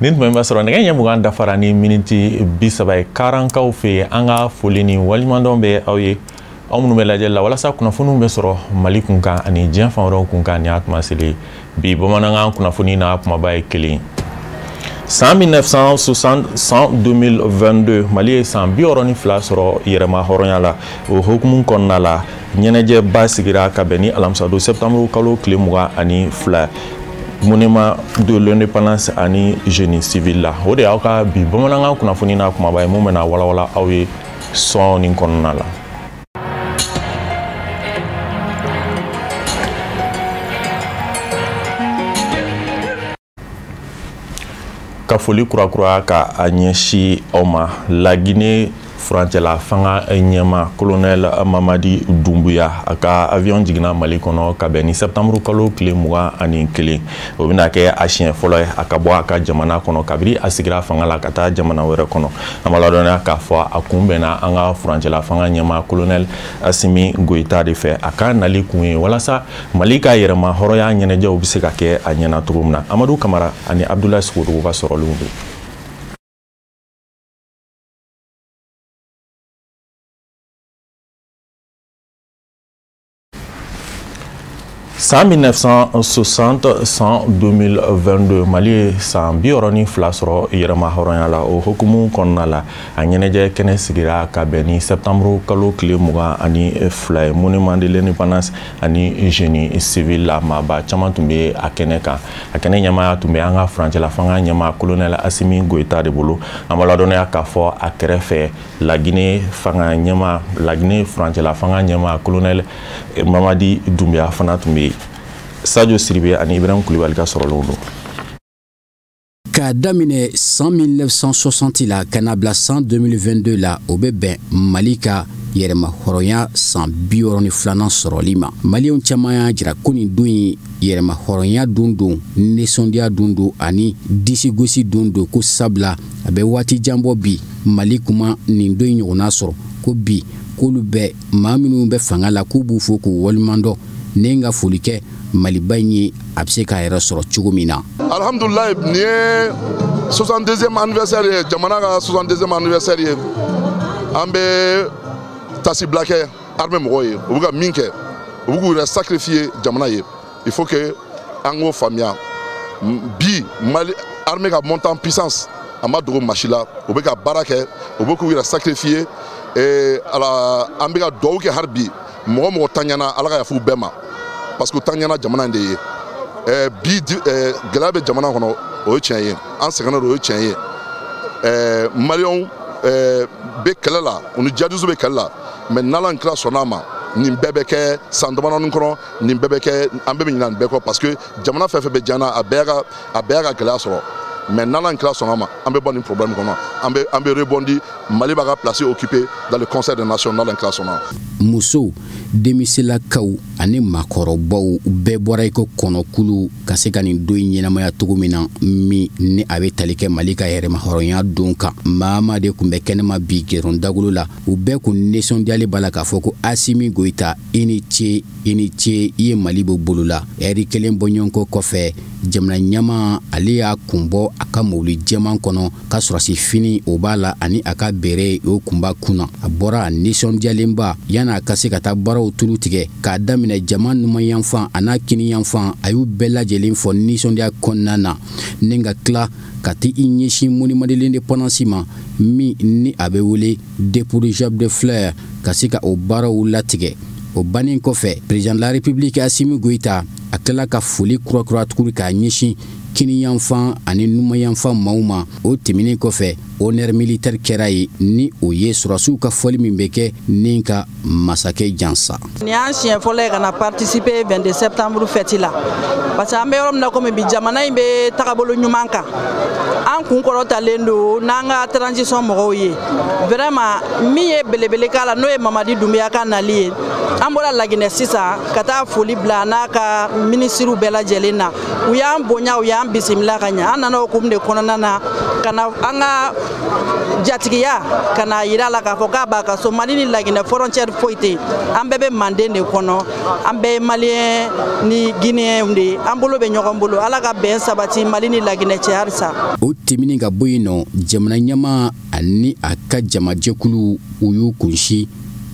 Nin tuma in b'a sɔrɔ nɛgɛ ɲɛ 20 dafara ni miniti 30 ye Karankaw fɛ yen. An ka foli ni waleɲumandɔn bɛ aw ye, aw minnu bɛ lajɛli la walasa kunnafoniw bɛ sɔrɔ Mali kunkan ani diɲɛ fan wɛrɛw kunkan. Nin y'a tuma selen bi bamanankan kunnafoni n'a kumaba ye kelen. San 1960 san 2022, Mali ye san 62 sɔrɔ yɛrɛma hɔrɔnya la. O hukumu kɔnɔna la, ɲɛnajɛba sigira ka bɛn ni alamisadon septembre kalo tile 22, monument de l'indépendance ani génie civil la. O de y'aw ka bi bamanankan kunnafoni n'a kumaba ye, mun bɛna walawala aw ye sɔɔni kɔnɔna la. Ka foli kurakura ka a ɲɛsin aw ma, Laginɛ furancɛla fanga ɲɛma colonel Mamadi Doumbouya, a ka avion jiginna Mali kɔnɔ ka bɛn ni septembre kalo tile 21. O bɛna kɛ a siɲɛ fɔlɔ ye a ka bɔ a ka jamana kɔnɔ kabini a sigira fanga la ka taa jamana wɛrɛ kɔnɔ. An b'a ladɔnniya k'a fɔ a kun bɛnna an ka furancɛla fanga ɲɛma colonel Assimi Goïta de fɛ. A ka nali kun ye walasa Mali ka yɛrɛma hɔrɔnya ɲɛnajɛw bɛ se ka kɛ a ɲɛna cogo min na. Amadu Kamara ani Abdoulaye Sogodogo ka sɔrɔlenw don. San 1960 san 2022, Mali ye san 62 sɔrɔ yɛrɛma hɔrɔnya la. O hukumu kɔnɔna la, a ɲɛnajɛ kɛnɛ sigira ka bɛn ni septembre kalo tile 22 ye, monument de l'indépendance ani génie civil la. Maaba caman tun bɛ a kɛnɛ kan. A kɛnɛ ɲɛmaaya tun bɛ an ka furancɛla fanga ɲɛmaa colonel Assimi Goïta de bolo. An b'a ladɔnniya k'a fɔ a kɛrɛfɛ Laginɛ fanga ɲɛmaa, Laginɛ furancɛla fanga ɲɛmaa colonel Mamadi Doumbouya fana tun bɛ yen. Sadio Siribe ani Ibrahim Kulibali ka sɔrɔlenw don. K'a daminɛ san 1960 la ka na bila san 2022 la, o bɛ bɛn Mali ka yɛrɛma hɔrɔnya san 62nan sɔrɔli ma. Maliyɛnw caman y'a jira ko nin don in yɛrɛma hɔrɔnya don don, nisɔndiya don don ani disigosi don don, ko sabula a bɛ waati jan bɔ bi Mali kuma nin don in ɲɔgɔnna sɔrɔ, ko bi k'olu bɛ maa minnu bɛ fanga la k'u b'u fo k'u waleɲumandɔn ne ka foli kɛ Maliba in ye a bɛ se k'a yɛrɛ sɔrɔ cogo min na. Alhamdulilayi, nin ye 62e anniversaire ye, jamana ka 62e anniversaire ye. An bɛ tasibila kɛ armée mɔgɔw ye, u bɛ ka min kɛ, u bɛ k'u yɛrɛ sacrifier jamana ye. Il faut que an k'o faamuya. Bi Mali armée ka monter en puissance, a ma dogo maa si la, u bɛ ka baara kɛ, u bɛ k'u yɛrɛ sacrifier. Ala, an bɛ ka dugawu kɛ hali bi, mɔgɔ mɔgɔ taɲana, Ala ka yafa u bɛɛ ma, parce que taɲana jamana in de ye. Bi gɛlɛya bɛ jamana kɔnɔ, o ye tiɲɛ ye, an sɛgɛnnen don, o ye tiɲɛ ye. Maliyɛnw bɛ kɛlɛ la, u ni jihadistes bɛ kɛlɛ la, mais n'Ala ni kira sɔnna a ma, nin bɛɛ bɛ kɛ san damadɔnin kɔnɔ, nin bɛɛ bɛ kɛ, an bɛɛ bɛ ɲinɛ nin bɛɛ kɔ, parce que jamana fɛn fɛn bɛ diɲɛ na, a bɛɛ y'a ka gɛlɛya sɔrɔ. Mais n'Ala ni kira sɔnna a ma, an bɛ bɔ nin problème kɔnɔ, an bɛ rebondir, Mali b'a ka place occuper dans le concert des nations, n'Ala ni kira sɔnna. Musow, denmisɛnlakaw ani maakɔrɔbaw bɛɛ bɔra i ko kɔnɔkulu ka se ka nin don in ɲɛnamaya cogo min na, min ni a bɛ tali kɛ Mali ka yɛrɛma hɔrɔnya don kan. Maa maa de tun bɛ kɛnɛma bi gɛrɛn dagolo la, u bɛɛ kun nisɔndiyalen b'a la k'a fɔ ko Assimi Goïta, i ni ce, i ni ce, i ye Mali bɔ bolo la. Ɛri kelen bɔɲɔgɔnko kɔfɛ, jamana ɲɛmaa ale y'a kun bɔ a ka mobili jɛman kɔnɔ ka sɔrɔsi fini o b'a la ani a ka bere o kun b'a kun na. A bɔra a nisɔndiyalenba yan'a ka se ka taa baaraw tulu tigɛ k'a daminɛ jama numanyanfan a n'a kiniyanfan, a y'u bɛɛ lajɛlen fɔ nisɔndiya kɔnɔna na, ni ka tila ka t'i ɲɛsin monument de l'indépendance ma min ni a bɛ wele dépôt de gerbe de fleurs, ka se ka o baaraw latigɛ. O bannen kɔfɛ, président de la République Assimi Goïta a tilala ka foli kurakura tuguni k'a ɲɛsin kiniyanfan ani numayanfan maaw ma. O tɛmɛnen kɔfɛ, honneur militaire kɛra yen, ni o ye sɔrɔdasiw ka fɔli min bɛ kɛ ni ka masakɛ jansa. Nin y'an siɲɛ fɔlɔ ye ka na participer 22 septembre fête la, parce que an bɛ yɔrɔ min na komi bi, jamana in bɛ tagabolo ɲuman kan. An kun kɔrɔtalen don n'an ka transition mɔgɔw ye. Vraiment, min ye belebele k'a la, n'o ye Mamadi Doumbouya ka nali ye. An bɔra Laginɛ sisan ka taa foli bila n'a ka minisiriw bɛɛ lajɛlen na. U y'an bonya, u y'an bisimila ka ɲɛ. An nana o hukumu de kɔnɔna na ka na an ka jatigiya ka na yira la k'a fɔ k'a b'a ka so. Mali ni Laginɛ, frontière foyi tɛ yen. An bɛɛ bɛ Manden de kɔnɔ, an bɛɛ ye Malien ni Guinéen de ye, an bolo bɛ ɲɔgɔn bolo. Ala ka bɛn sabati Mali ni Laginɛ cɛ halisa. O tɛmɛnen ka bɔ yen nɔ, jamana ɲɛmaa ani a ka jamajɛkulu, u y'u kunsi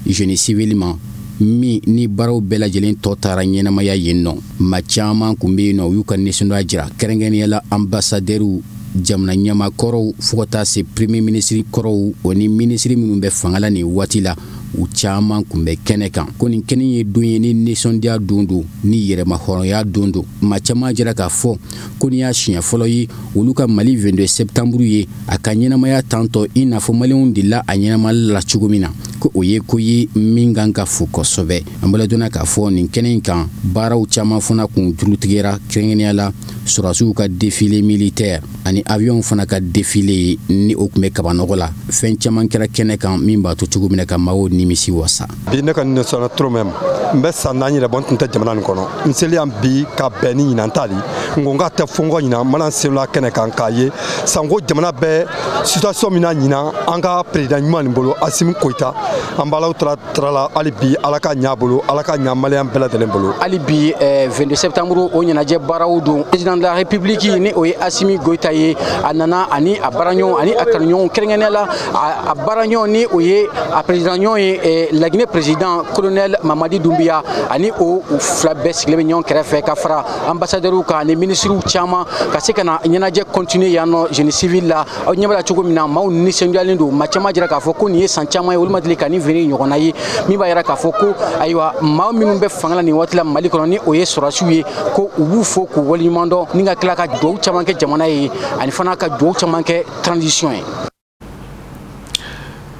génie civil ma, min ni baaraw bɛɛ lajɛlen tɔ taara ɲɛnamaya yen nɔ. Maa caman kun bɛ yen nɔ, u y'u ka nisɔndiya jira, kɛrɛnkɛrɛnnenya la ambassadɛriw, jamana ɲɛmaa kɔrɔw, fo ka taa se premier ministre kɔrɔw, o ni minisiri minnu bɛ fanga la nin waati la, u caman kun bɛ kɛnɛ kan. Ko nin kɛnɛ ye don ye ni nisɔndiya don don, ni yɛrɛmahɔrɔnya don don. Maa caman jira k'a fɔ ko nin y'a siɲɛ fɔlɔ ye olu ka Mali 22 septembre ye a ka ɲɛnamaya tantɔ i n'a fɔ Maliyɛnw delila a ɲɛnamaya la cogo min na, ko o ye ko ye min kan ka fo kosɛbɛ. An bɔla dɔnna k'a fɔ nin kɛnɛ in kan, baaraw caman fana kun jurutigɛra, kɛrɛnkɛrɛnnenya la sɔrɔdasiw ka défilé militaire ani avion fana ka défilé ni o tun bɛ kabanɔgɔ la. Fɛn caman kɛra kɛnɛ kan min b'a to cogo min na ka maaw nimisi wasa. Bi ne ka nisɔndiya trop même. N bɛ san 4 yɛrɛ bɔ, n tun tɛ jamana nin kɔnɔ. N seli yan bi ka bɛn ni ɲinan ta de. N ko n k'a tɛ fo n kɔ ɲinan, n mana sen la kɛnɛ kan k'a ye sanko jamana bɛ situation min na ɲinan, an ka président ɲuman nin bolo, Assimi Goïta, an b'Alaw tara la hali bi, Ala ka ɲa bolo, Ala ka ɲa Malien bɛɛ lajɛlen bolo. Hali bi 22 septembre o ɲɛnajɛ baaraw don. Président de la République, ni o ye Assimi Goïta ye, a nana ani a baaraɲɔgɔn ani a kanuɲɔgɔn, kɛrɛnkɛrɛnnenya la a baaraɲɔgɔn, ni o ye a président ɲɔgɔn ye, Laginɛ président colonel Mamadi Doumbouya, ani o fila bɛɛ sigilen bɛ ɲɔgɔn kɛrɛfɛ, ka fara ambassadeurs kan ani ministres caman, ka se ka na ɲɛnajɛ continuer yan nɔ génie civil la. Aw ɲɛ b'a la cogo min na, maaw nisɔndiyalen don. Maa caman jira k'a fɔ ko nin ye san caman ye olu ma deli ka nin venir ɲɔgɔnna ye, min b'a yira k'a fɔ ko ayiwa, maa minnu bɛ fanga la nin waati la Mali kɔnɔ, ni o ye sɔrɔdasiw ye, ko u b'u fo k'u waleɲuman dɔn, ni ka tila ka dugawu caman kɛ jamana ye, ani fana ka dugawu caman kɛ transition ye.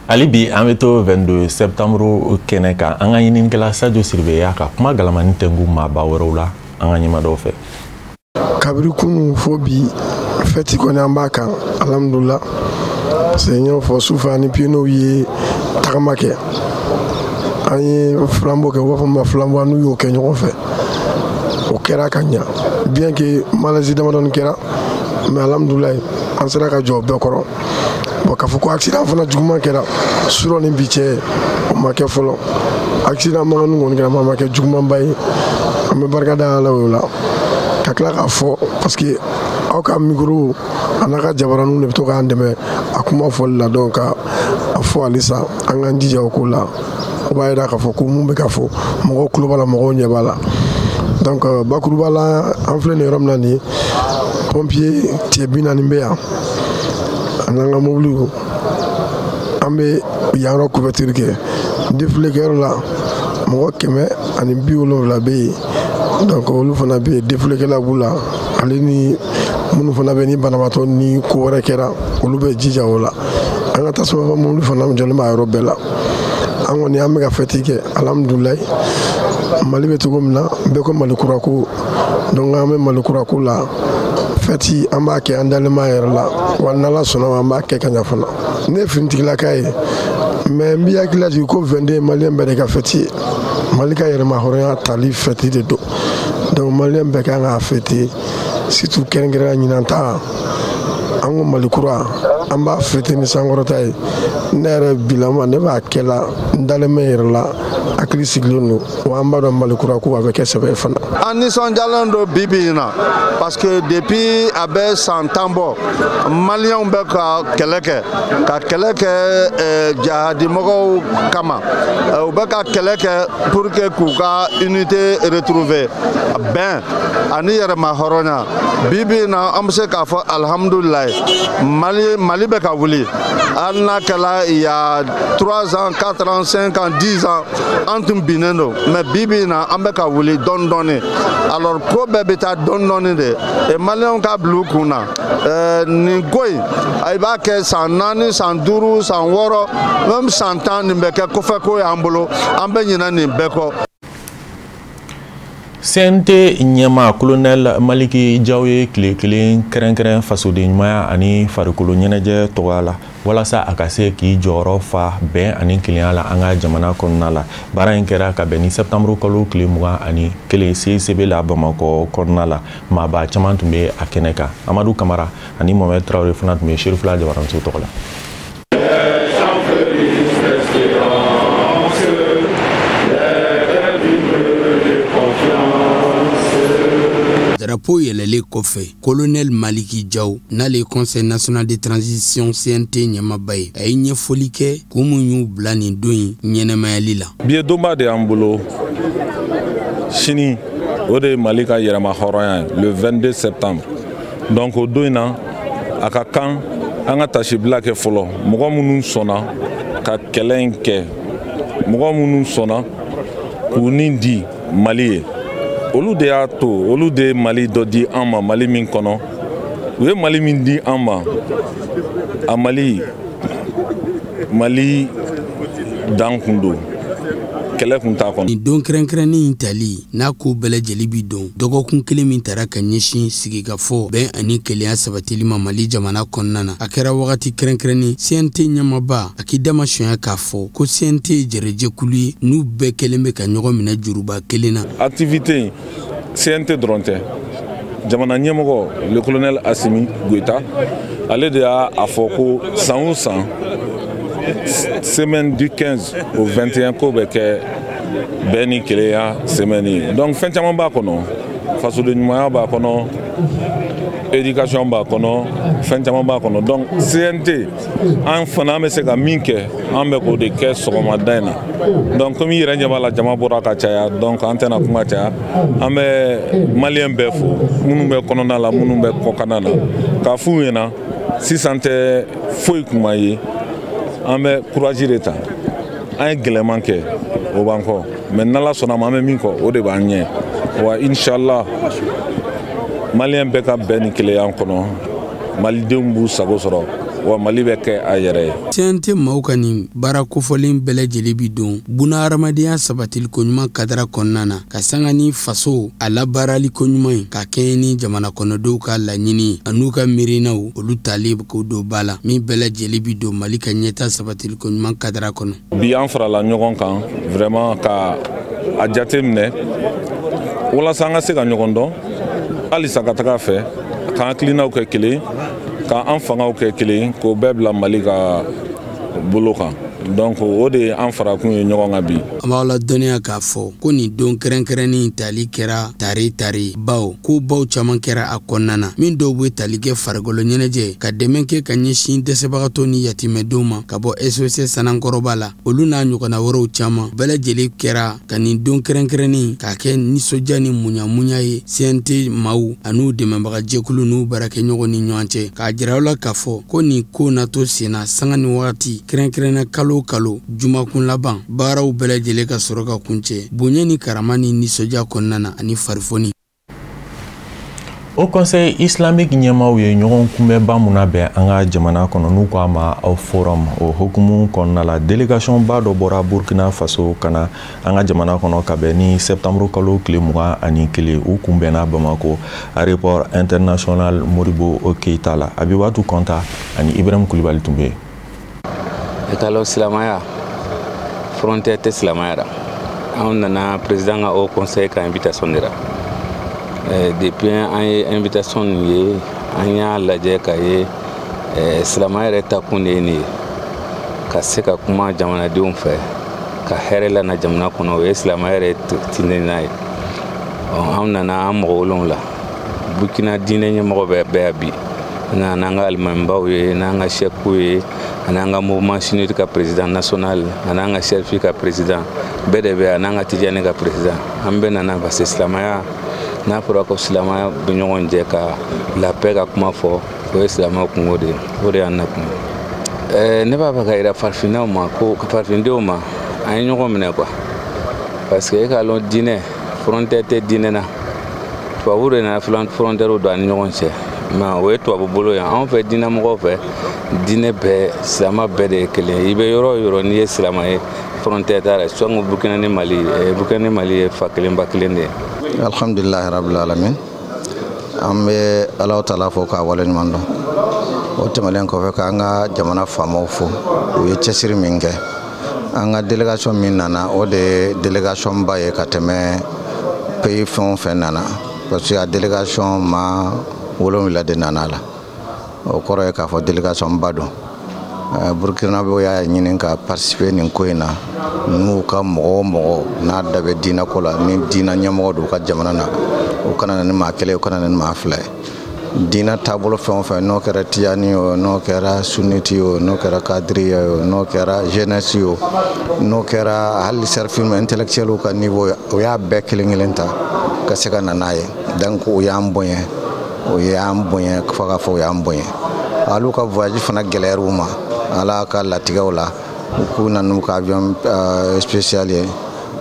Hali bi an bɛ to 22 septembre kɛnɛ kan. An ka ɲininikɛla Sadio Siribe y'a ka kuma galamani tɛnku maaba wɛrɛw la an ka ɲɛma dɔw fɛ. Kabiri kunun fo bi, fête kɔni an b'a kan, alhamdulila, parce que n y'o fɔ sufɛ, ani pionniers ye tagama kɛ, an ye flambeau kɛ, u b'a fɔ ma flambeau, n'u y'o kɛ ɲɔgɔn fɛ, o kɛra ka ɲa, bien que malaise damadɔni kɛra, mais alhamdulilayi, an sera ka jɔ o bɛɛ kɔrɔ. Bon, k'a fɔ ko accident fana juguman kɛra surɔ ni bi cɛ, o ma kɛ fɔlɔ. Accident mankan kɔni kɛra, mais a ma kɛ jugumanba ye. An bɛ barika da Ala o la, ka tila k'a fɔ, parce que aw ka micro a n'a ka jabaraninw de bɛ to k'an dɛmɛ a kuma fɔli la. Donc ka a fɔ halisa, an k'an jija o ko la. O b'a yira k'a fɔ ko mun bɛ ka fɔ, mɔgɔw tulo b'a la, mɔgɔw ɲɛ b'a la. Donc bakuruba la, an filɛ nin yɔrɔ min na nin ye, pompier cɛ 40 bɛ yan, a n'an ka mobiliw, an bɛ yan yɔrɔ couverture kɛ. Défilé kɛyɔrɔ la, mɔgɔ 170 bɛ yen. Donc olu fana bɛ yen, défilé kɛla b'u la, ale ni minnu fana bɛ ni banabaatɔ ni ko wɛrɛ kɛra, olu bɛ jija o la. An ka tasuma mobili fana jɔlen b'a yɔrɔ bɛɛ la. An kɔni an bɛ ka fête kɛ, alhamdulilayi. Mali bɛ cogo min na, bɛɛ ko Mali kura ko, donc an bɛ Mali kura ko la. Fête an b'a kɛ, an dalen b'an yɛrɛ la, wa n'Ala sɔnna ma, an b'a kɛ ka ɲa fana. Ne ye finitigilaka ye, mais n b'i hakili lajigin ko 22, Malien bɛɛ de ka fête ye. Mali ka yɛrɛmahɔrɔnya tali fête de don. Donc Malien bɛɛ kan k'a fêter, surtout kɛrɛnkɛrɛnnenya ɲinan ta, an ko Mali kura, an b'a fêter ni sankɔrɔta ye. Ne yɛrɛ bilama, ne b'a kɛ la, n dalen bɛ n yɛrɛ la, hakili sigilen don, wa an b'a dɔn Mali kura ko a bɛ kɛ sɛbɛ ye fana. An nisɔndiyalen don bi bi in na, parce que depuis a bɛ san 10 bɔ, Maliyɛnw bɛ ka kɛlɛ kɛ, ka kɛlɛ kɛ jahadimɔgɔw kama. U bɛ ka kɛlɛ kɛ pour que k'u ka unité retrouver, bɛn ani yɛrɛma hɔrɔnya. Bi bi in na, an bɛ se k'a fɔ alihamudulilayi, Mali Mali bɛ ka wuli, hali n'a kɛla il y a 3 ans, 4 ans, 5 ans, 10 ans, an tun binnen don, mais bi bi in na an bɛ ka wuli dɔɔni dɔɔni. Alors ko bɛɛ bɛ taa dɔɔni dɔɔni de, et maliyɛnw ka bila u kun na, nin ko in i b'a kɛ san 4, san 5, san 6, même san 10, nin bɛ kɛ kɔfɛ ko y'an bolo, an bɛ ɲinɛ nin bɛɛ kɔ. CNT ɲɛmaa colonel Maliki Diaw ye tile kelen kɛrɛnkɛrɛn fasoden ɲumanya ani farikolo ɲɛnajɛ tɔgɔya la walasa a ka se k'i jɔyɔrɔ fa bɛn ani kelenya la an ka jamana kɔnɔna la. Baara in kɛra ka bɛn ni septembre kalo tile 21 CICB la Bamakɔ kɔnɔna la. Maaba caman tun bɛ a kɛnɛ kan. Amadu Kamara ani Mohamed Traoré fana tun bɛ Serifula Jabaranso tɔgɔ la. Drapeau yɛlɛlen kɔfɛ, colonel Maliki Diaw, n'ale Conseil national de transition CNT ɲɛmaaba ye, a ye ɲɛfɔli kɛ kun mun y'u bila nin don in ɲɛnɛmayali la. Bi ye donba de y'an bolo sini, o de ye Mali ka yɛrɛma hɔrɔnya ye, le 22 septembre. Donc o don in na, a ka kan an ka tasibila kɛ fɔlɔ. Mɔgɔ minnu sɔnna ka kɛlɛ in kɛ, mɔgɔ minnu sɔnna k'u ni di Mali ye, olu de y'a to, olu de ye Mali dɔ di an ma. Mali min kɔnɔ, u ye Mali min di an ma, a Mali dan kun don, kɛlɛ kun t'a kɔnɔ. Nin don kɛrɛnkɛrɛnnen in tali n'a ko bɛɛ lajɛlen bi don dɔgɔkun kelen min tara ka ɲɛsin sigikafɔ bɛn ani kelenya sabatili ma Mali jamana kɔnɔna na, a kɛra wagati kɛrɛnkɛrɛnnen. CNT ɲɛmaaba a k'i dama sunya k'a fɔ ko CNT ye jɛrɛjɛkulu ye n'u bɛɛ kɛlen bɛ ka ɲɔgɔn minɛ juruba kelen na. Activité in CNT dɔrɔn tɛ, jamana ɲɛmɔgɔ le colonel Assimi Goïta, ale de y'a fɔ ko san o san semaine du 15 au 21 ko bɛ kɛ bɛn ni kelenya semaine ye. Donc fɛn caman b'a kɔnɔ, fasoden ɲumanya b'a kɔnɔ, éducation b'a kɔnɔ, fɛn caman b'a kɔnɔ. Donc CNT an fana an bɛ se ka min kɛ, an bɛ k'o de kɛ sɔgɔmada in na. Donc komi i yɛrɛ ɲɛ b'a la, jama bɔra ka caya, donc an tɛna kuma caya. An bɛ maliyɛn bɛɛ fo, minnu bɛ kɔnɔna la, minnu bɛ kɔkanna na, k'a f'u ɲɛna sisan tɛ foyi kuma ye. An bɛ courage de ta, an ye gɛlɛman kɛ, o b'an kɔ, mais n'Ala sɔnna ma, an bɛ min kɔ, o de b'an ɲɛ. Wa inshallah maliyɛn bɛɛ ka bɛn ni kelenya kɔnɔ, malidenw b'u sago sɔrɔ, wa Mali bɛ kɛ a yɛrɛ ye. CNT maaw ka nin baara kofɔlen bɛɛ lajɛlen bi don buna hadamadenya sabatili koɲuman kadara kɔnɔna na, ka sanga ni faso a labaarali koɲuman ye, ka kɛɲɛ ni jamana kɔnɔdenw ka laɲini an'u ka miirinaw, olu tali k'o don ba la, min bɛɛ lajɛlen bi don Mali ka ɲɛta sabatili koɲuman kadara kɔnɔ. Bi an farala ɲɔgɔn kan vraiment ka a jate minɛ walasa an ka se ka ɲɔgɔn dɔn halisa ka taga fɛ, k'an hakilinaw kɛ kelen, k'an fangaw kɛ kelen, k'o bɛɛ bila Mali ka bolo kan. Donc o de ye an farakun ye ɲɔgɔn kan bi. An b'aw ladɔnniya k'a fɔ ko nin don kɛrɛnkɛrɛnnen tali kɛra tare baw ko baw caman kɛra a kɔnɔna na, min dɔw bɛ tali kɛ farikolo ɲɛnajɛ, ka dɛmɛ kɛ ka ɲɛsin dɛsɛbagatɔw ni yatimɛdenw ma ka bɔ SOS Sanankɔrɔba la, olu n'a ɲɔgɔnna wɛrɛw caman bɛɛ lajɛlen kɛra ka nin don kɛrɛnkɛrɛnnen k'a kɛ nisɔndiya ni muɲamuɲa ye CNT maaw an'u dɛmɛbagajɛkulu n'u baarakɛɲɔgɔn ni ɲɔgɔn cɛ, k'a jira aw la k'a fɔ ko nin ko natɔ senna sanga ni wagati kɛrɛnkɛrɛnnenya kalo kalo jumakun laban baaraw bɛɛ lajɛlen ka sɔrɔ ka kuncɛ bonya ni karama ni nisɔndiya kɔnɔna na ani farifoni. O Conseil islamique ɲɛmaaw ye ɲɔgɔn kunbɛnba mun labɛn an ka jamana kɔnɔ, n'u k'a ma aw forum. O hukumu kɔnɔna la, délégation ba dɔ bɔra Burkina Faso ka na an ka jamana kɔnɔ ka bɛn ni septembre kalo tile 21. U kunbɛnna Bamako aéroport international Modibo Keïta la. Abibatu Kɔnta ani Ibrahim Kulibali tun bɛ yen. I k'a lɔn silamɛya frontière tɛ silamɛya la. Anw nana président ka haut conseil ka invitation de la. Depuis an ye invitation nin ye, an y'a lajɛ k'a ye silamɛya yɛrɛ takun de ye nin ye, ka se ka kuma jamanadenw fɛ, ka hɛrɛ lana jamana kɔnɔ, o ye silamɛya yɛrɛ tindenna ye. Anw nana an mɔgɔ 7 Burkina diinɛ ɲɛmɔgɔ bɛɛ yan bi, n'an ka alimamibaw ye, n'an ka sɛkiw ye, an'an ka mouvement sunnite ka président national, an'an ka sɛrifi ka président, bɛɛ de bɛ yan, an'an ka tijani ka président. An bɛɛ nana parce que silamɛya, n'a fɔra ko silamɛya bɛ ɲɔgɔn jɛ ka la paix ka kuma fɔ, O ye silamɛw kungo de ye, o de y'an nakun ye. Ne b'a fɛ ka yira farafinnaw ma ko farafindenw ma, an ye ɲɔgɔn minɛ quoi, parce que e k'a lɔn diinɛ frontière tɛ diinɛ na. Tubabu de nana frontière don an ni ɲɔgɔn cɛ, mais o ye tubabu bolo ye. Anw fɛ diinɛmɔgɔw fɛ, diinɛ bɛɛ, silamɛ bɛɛ de ye kelen ye. I bɛ yɔrɔ o yɔrɔ, n'i ye silamɛ ye, frontière t'a la. Sɔnko Burukina ni Mali, Burukina ni Mali ye fa kelen ba kelen de ye. Alhamdulilahi rabbil alamin, an bɛ Alahu taala fo k'a waleɲuman dɔn. O tɛmɛnen kɔfɛ, k'an ka jamana faamaw fo, u ye cɛsiri min kɛ. An ka délégation min nana, o de ye délégation ba ye ka tɛmɛ pays fɛn o fɛn nana, parce que a délégation ma 7 de nana la. O kɔrɔ ye k'a fɔ délégation ba don. Burukinabew y'a ɲini ka participer nin ko in na, n'u ka mɔgɔ o mɔgɔ n'a da bɛ diinɛ ko la, ni diinɛ ɲɛmɔgɔ don u ka jamana na, u kana na ni maa kelen, u kana na ni maa fila ye. Diinɛ taabolo fɛn o fɛn, n'o kɛra tijani o, n'o kɛra sunniti o, n'o kɛra kadiriya o, n'o kɛra jeunesse o, n'o kɛra hali serfim intellectuel ka niveau, o y'a bɛɛ kelen kelen ta ka se ka na n'a ye. Donc u y'an bonya, o y'an bonya fo k'a fɔ u y'an bonya. Hali ka voyage fana gɛlɛyara u ma, Ala ka latigɛw la, u k'u na n'u ka avion spécial ye.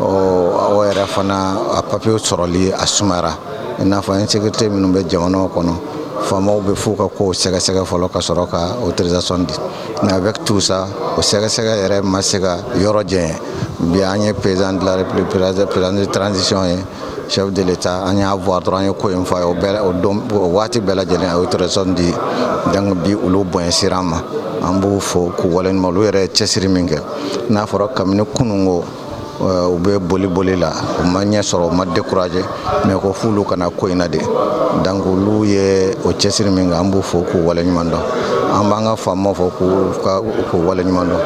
O yɛrɛ fana, a papier sɔrɔli a sumayara, i n'a fɔ insécurité minnu bɛ jamanaw kɔnɔ, faamaw bɛ f'u ka kow sɛgɛsɛgɛ fɔlɔ ka sɔrɔ ka autorisation di. Mais avec tout ça, o sɛgɛsɛgɛ yɛrɛ ma se ka yɔrɔ jɛɲɛ. Bi an ye président de la République, président de transition ye, chef de l'État, an y'a voir dɔrɔn, an ye ko in fɔ a ye, o bɛɛ o don, o waati bɛɛ lajɛlen a ye autorisation di. Donc bi olu bonya sera an ma, an b'u fo k'u waleɲuman. Olu yɛrɛ ye cɛsiri min kɛ, n'a fɔra kabini kununko u bɛ boli boli la, u ma ɲɛ sɔrɔ, u ma découragé, mais ko f'olu kana ko in na de. Donc olu ye o cɛsiri min kɛ, an b'u fo k'u waleɲuman dɔn. An b'an ka faamaw fo k'u waleɲuman dɔn.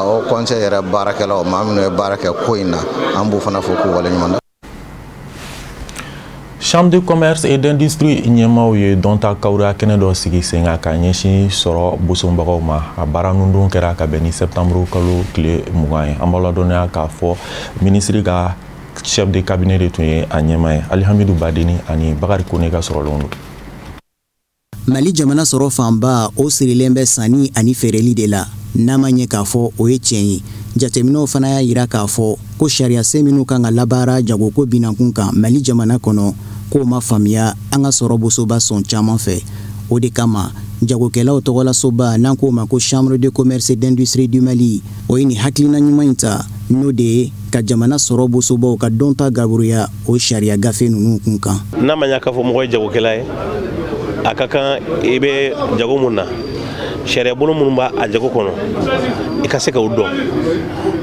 O conseil yɛrɛ baarakɛlaw, maa minnu ye baara kɛ ko in na, an b'u fana fo k'u waleɲuman dɔn. Chambre de commerce et d'industrie ɲɛmaaw ye dɔnta kawura kɛnɛ dɔ sigi sen kan ka ɲɛsin sɔrɔ bosonbagaw ma. A baara nundon kɛra ka bɛn ni septembre kalo tile 20 ye. An b'aw ladɔnniya k'a fɔ minisiri ka chef de cabinet de tun ye a ɲɛmaa ye. Alihamidu Badeni ani Bakari Kone ka sɔrɔlenw don. Mali jamana sɔrɔ fanba, o sirilen bɛ sanni ani feereli de la. N'a ma ɲɛ k'a fɔ o ye tiɲɛ ye, jateminɛw fana y'a yira k'a fɔ ko sariyasen minnu kan ka labaara jagoko binankun kan Mali jamana kɔnɔ, k'o ma faamuya an ka sɔrɔ bosoba sɔn caman fɛ. O de kama jagokɛlaw tɔgɔlasoba, n'an k'o ma ko Chambre de commerce et d'industrie du Mali, o ye nin hakilina ɲuman in ta, n'o de ye ka jamana sɔrɔ bosobaw ka dɔnta gaburuya o sariya gafe ninnu kun kan. N'a ma ɲa k'a fɔ mɔgɔ ye jagokɛla ye, a ka kan i bɛ jago mun na, sariya bolo minnu b'a a jago kɔnɔ, i ka se k'o dɔn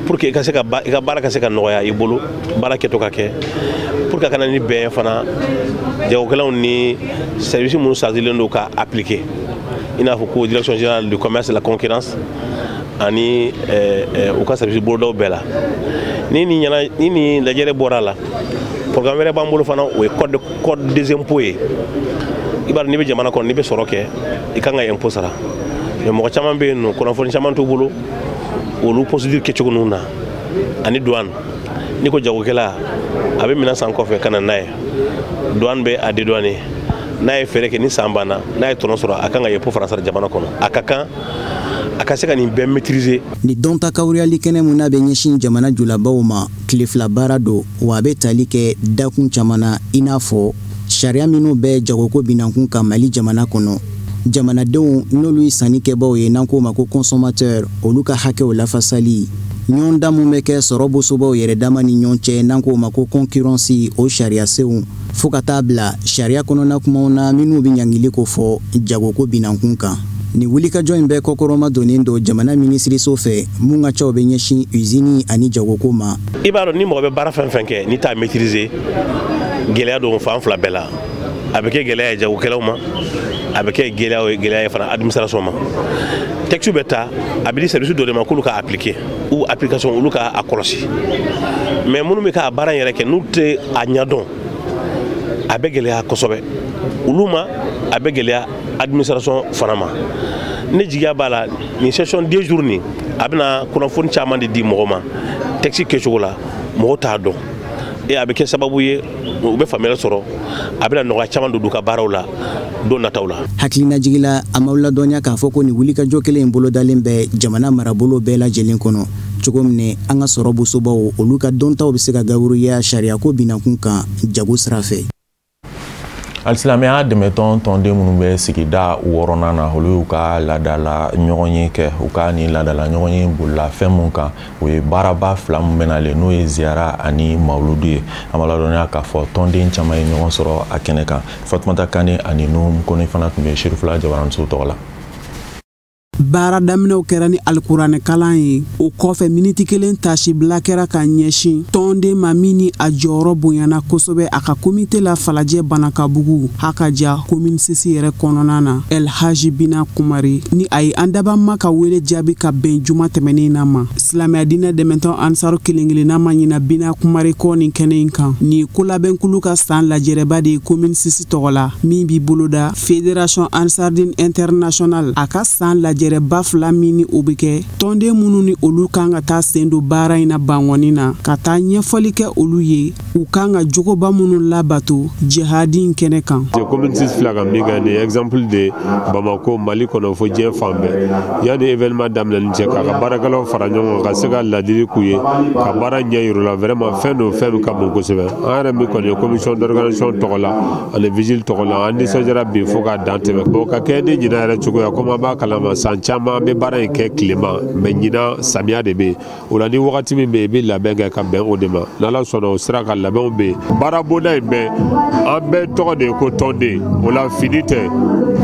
pour que i ka se ka i ka baara ka se ka nɔgɔya i bolo, baara kɛtɔ ka kɛ, pour que a kana ni bɛn fana jagokɛlaw ni service minnu chargélen don ka appliquer, i n'a fɔ ko Direction générale du commerce et la concurrence ani u ka service bolodaw bɛɛ la. Ni nin ɲɛna, ni nin lajɛrɛ bɔra a la, programme wɛrɛ b'an bolo fana, o ye code des impôts ye. I b'a dɔn, n'i bɛ jamana kɔnɔ, n'i bɛ sɔrɔ kɛ, i kan ka impôt sara, mais mɔgɔ caman bɛ yen nɔ, kunnafoni caman t'u bolo olu procédure kɛcogo ninnu na ani douane. N'i ko jagokɛla a bɛ minɛn san kɔfɛ ka na n'a ye, douane bɛ a dédouaner. N'a ye feere kɛ, ni san banna, n'a ye tɔnɔ sɔrɔ, a kan ka impôt fana sara jamana kɔnɔ. A ka kan a ka se ka nin bɛɛ maîtriser. Ni dɔnta kawuriyali kɛnɛ mun n'a bɛ ɲɛsin jamana julabaw ma, tile 2 baara don wa, a bɛ tali kɛ dakun caman na, i n'a fɔ sariya minnu bɛ jagoko binankun kan Mali jamana kɔnɔ, jamanadenw n'olu ye sannikɛbaw ye, n'an k'o ma ko consommateur, olu ka hakɛw lafasali, ɲɔgɔndan mun bɛ kɛ sɔrɔ bosobaw yɛrɛ dama ni ɲɔgɔn cɛ, n'an k'o ma ko concurrence, o sariyasenw, fo ka taa bila sariya kɔnɔna kumaw na minnu bɛ ɲangili ko fɔ jagoko binankun kan. Nin wulikajɔ in bɛɛ kɔkɔrɔma donnen don jamana minisiriso fɛ mun ka caw bɛ ɲɛsin usine ani jagoko ma. I b'a dɔn, ni mɔgɔ bɛ baara fɛn fɛn kɛ, n'i t'a maîtriser, gɛlɛya don fan fila bɛɛ la. A bɛ kɛ gɛlɛya ye jagokɛlaw ma, a bɛ kɛ gɛlɛya ye fana administration ma. Texte bɛ ta, a bɛ di service dɔ de ma k'olu ka appliquer ou application, olu ka a kɔlɔsi, mais minnu bɛ k'a baara in yɛrɛ kɛ, n'u tɛ a ɲɛdɔn, a bɛ gɛlɛya kosɛbɛ olu ma, a bɛ gɛlɛya administration fana ma. Ne jigiya b'a la, nin session 2 jours nin, a bɛna kunnafoni caman de di mɔgɔ ma texte kɛcogo la, mɔgɔw t'a dɔn. Et a bɛ kɛ sababu ye u bɛ faamuyali sɔrɔ, a bɛna nɔgɔya caman don u ka baaraw la don nataw la. Hakilinajigi la, a m'aw ladɔnniya k'a fɔ ko nin wulikajɔ kelen in bolodalen bɛ jamana marabolo bɛɛ lajɛlen kɔnɔ, cogo min an ka sɔrɔ bosobaw, olu ka dɔntaw bɛ se ka gawuruya sariyako binakun kan jago sira fɛ. Alisilamɛya dɛmɛtɔn tɔnden minnu bɛ sigida 6nan na, olu y'u ka laadala ɲɔgɔnye kɛ. U ka nin laadala ɲɔgɔnye bolila fɛn mun kan, o ye baaraba 2 min bɛ nalen, n'o ye ziyara ani mawuludu ye. An b'a ladɔnniya k'a fɔ tɔnden caman ye ɲɔgɔn sɔrɔ a kɛnɛ kan. Fatumata Kane ani Nuhum Kone fana tun bɛ Serifula Jabaranso tɔgɔ la. Baara daminɛw kɛra ni alikuranɛ kalan ye. O kɔfɛ, miniti 1 tasibila kɛra ka ɲɛsin tɔnden ma min ni a jɔyɔrɔ bonyana kosɛbɛ a ka komite la Falajɛ Banakabugu Hakaja commune 6 yɛrɛ kɔnɔna na, Elhaji Bina Kumari, ni a ye an dabama ka wele jaabi ka bɛn juma tɛmɛnen na ma. Silamɛya diinɛ dɛmɛtɔn Ansaru kelen kelenna ma ɲina Bina Kumari kɔ nin kɛnɛ in kan. Nin ye kolabɛnkulu ka san lajɛrɛba de ye commune 6 tɔgɔ la, min b'i boloda Fédération Ansardine Internationale a ka san lajɛrɛba 2 min ni o bɛ kɛ tɔnden minnu ni olu kan ka taa sen don baara in na bangɔni na, ka taa ɲɛfɔli kɛ olu ye u kan ka jogoba minnu labato jihadi in kɛnɛ kan. Commune 6 fila ka min kɛ nin exemple de Bamako, Mali kɔnɔ fo diɲɛ fan bɛɛ, yanni événement daminɛni cɛ, k'a ka baarakɛlaw fara ɲɔgɔn kan ka se ka ladili k'u ye, ka baara ɲɛ yir'u la, vraiment fɛn don, fɛn min ka bon kosɛbɛ. An yɛrɛ min kɔni ye commission d'organisation tɔgɔ la ani vigile tɔgɔ la, an nisɔndiyara bi fo k'a dan tɛmɛ. Bon, ka kɛ ni ɲinan yɛrɛ cogoya, komi an b'a kalama san caman an bɛ baara in kɛ tilema, mais ɲinan samiya de bɛ yen. O la ni wagati min bɛ yen, i bɛ labɛn kɛ ka bɛn o de ma. N'Ala sɔnna, o sera ka labɛnw bɛ yen. Baara bonda in bɛɛ, an bɛɛ tɔgɔ de ye ko tɔnden. O la fini tɛ,